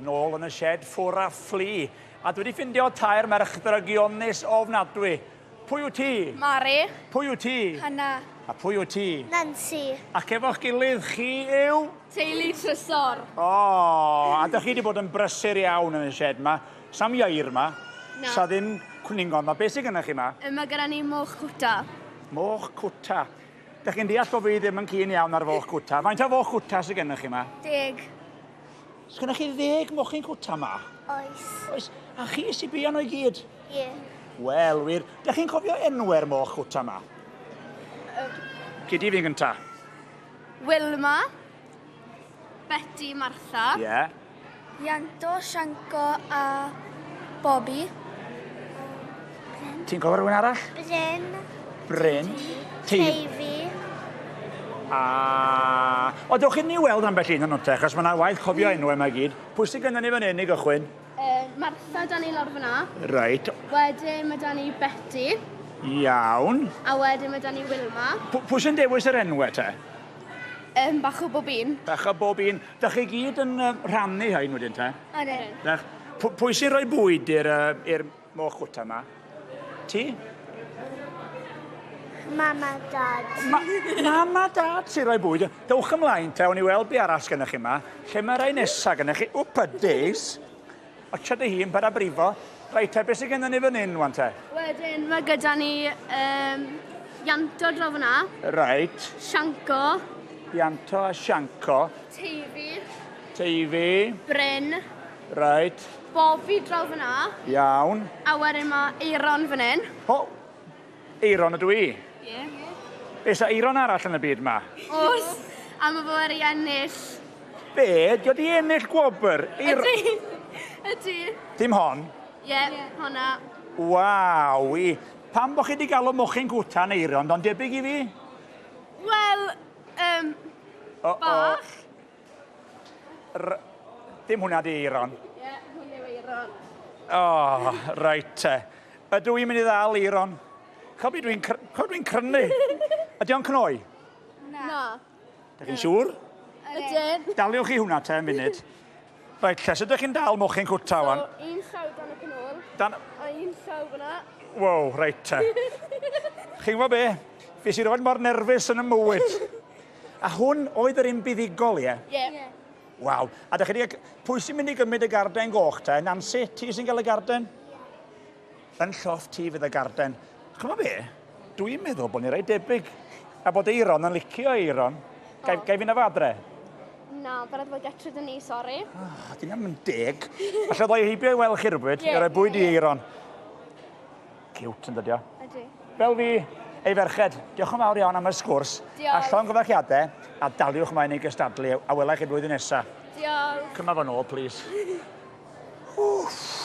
Nôl yn y shed ffwr a ffli. A dwi wedi ffindio tair merch ddrygionus ofnadwy. Pwy wyt ti? Mari. Pwy wyt ti? Hanna. A pwy wyt ti? Nancy. Ac efo'ch gilydd chi yw? Teulu Trysor. O, a dych chi wedi bod yn brysur iawn yn y shed 'ma. Sa'm ieir 'ma. Na. Sa ddim cwningon 'ma. Be sy gynnoch chi 'ma? Mae gyda ni moch cwta. Moch cwta. Dych chi'n deall bod fi ddim yn keen iawn ar foch cwta. Faint o foch cwta sydd gennych chi yma? Deg. Sgynnoch chi ddeg mochyn cwta yma? Oes. Oes. A chi sy'n bia nhw i gyd? Ie. Wel, wir. Dych chi'n cofio enwau'r moch cwta yma? Gei di fi'n gynta. Wilma. Betty Martha. Ie. Yeah. Ianto, Sianco a Bobby. Ti'n cofio rhywun arall? Bryn. Bryn. Teifi. A... O, dewch i ni weld ambell un o'n nhw te, achos mae yna waith cofio enwau yma i gyd. Pwy sydd gennym ni fan hyn i gychwyn? Martha 'da ni lawr fyna. Reit. Wedyn mae 'da ni Betty. Iawn. A wedyn mae 'da ni Wilma. Pwy sy'n dewis yr enwau te? Bach o bob un. Bach o bob un. Dach chi gyd yn rhannu rhain wedyn te? Odyn. Dach. Pwy sy'n rhoi bwyd i'r i'r moch cwta 'ma? Ti? Mam a Dad. Ma Mam a Dad sy'n rhoi bwyd. Dewch ymlaen te, awn ni weld be arall sgennych chi 'ma. Lle mae rhai nesa gennych chi? Wp a days. Watcha dy hun, paid â brifo. Reit te, beth sydd gennym ni fan hyn wan te? Wedyn mae gyda ni um, Ianto draw fyna. Reit. Sianco. Ianto a Sianco. Teifi. Teifi. Bryn. Reit. Bobi draw fyna. Iawn. A wedyn mae Eiron fan hyn. O, Eiron ydw i. Ie. Yeah. Oes 'na Eiron arall yn y byd 'ma? Oes, a mae fo wedi ennill. Be? Dio di ennill gwobr? Ydy. Ydy. Dim hon? Ie, yeah, honna. Waw, i. Pam bo chi di galw mochyn gwta'n Eiron? Do'n debyg i fi? Wel, bach. R dim hwnna di Eiron. Ie, yeah, hwn yw Eiron. O, oh, reit te. Ydw i'n mynd i ddal Eiron? Chofio dwi'n cr dwi crynu. Ydy o'n cnoi? Na. Dych chi'n siŵr? Ydyn. Daliwch chi hwnna te, munud. Reit, lle, sut ydych chi'n dal mochyn cwta, wan? So, un llaw dan y penôl. Dan... A un llaw fyna. Wow, reit te. Chi'n gwybod be? Fi sy'n rhoi mor nerfus yn y mywyd. A hwn oedd yr un buddugol, ie? Ie. Yeah. Waw. A dych chi wedi... Pwy sy'n mynd i gymryd y garden goch te? Nancy, ti sy'n cael y garden? Yn llofft ti fydd y garden. Ch'mo' be? Dwi'n meddwl bod ni reit debyg. A bod Eiron yn licio Eiron. Gai, oh. gai fynd â fo adre? Na, bydd rhaid fod getre dyn ni, sori. Oh, dyn ni'n deg. Alla ddoi heibio i weld chi rhywbryd, yeah, i roi bwyd i Eiron. Cute yn dydio. Ydy. Fel fi, ei ferched, diolch yn fawr iawn am y sgwrs. Diolch. A llongyfarchiadau, a daliwch mlaen i gystadlu, a welai chi blwyddyn nesaf. Diolch. Cyma fo nôl, please. Wff.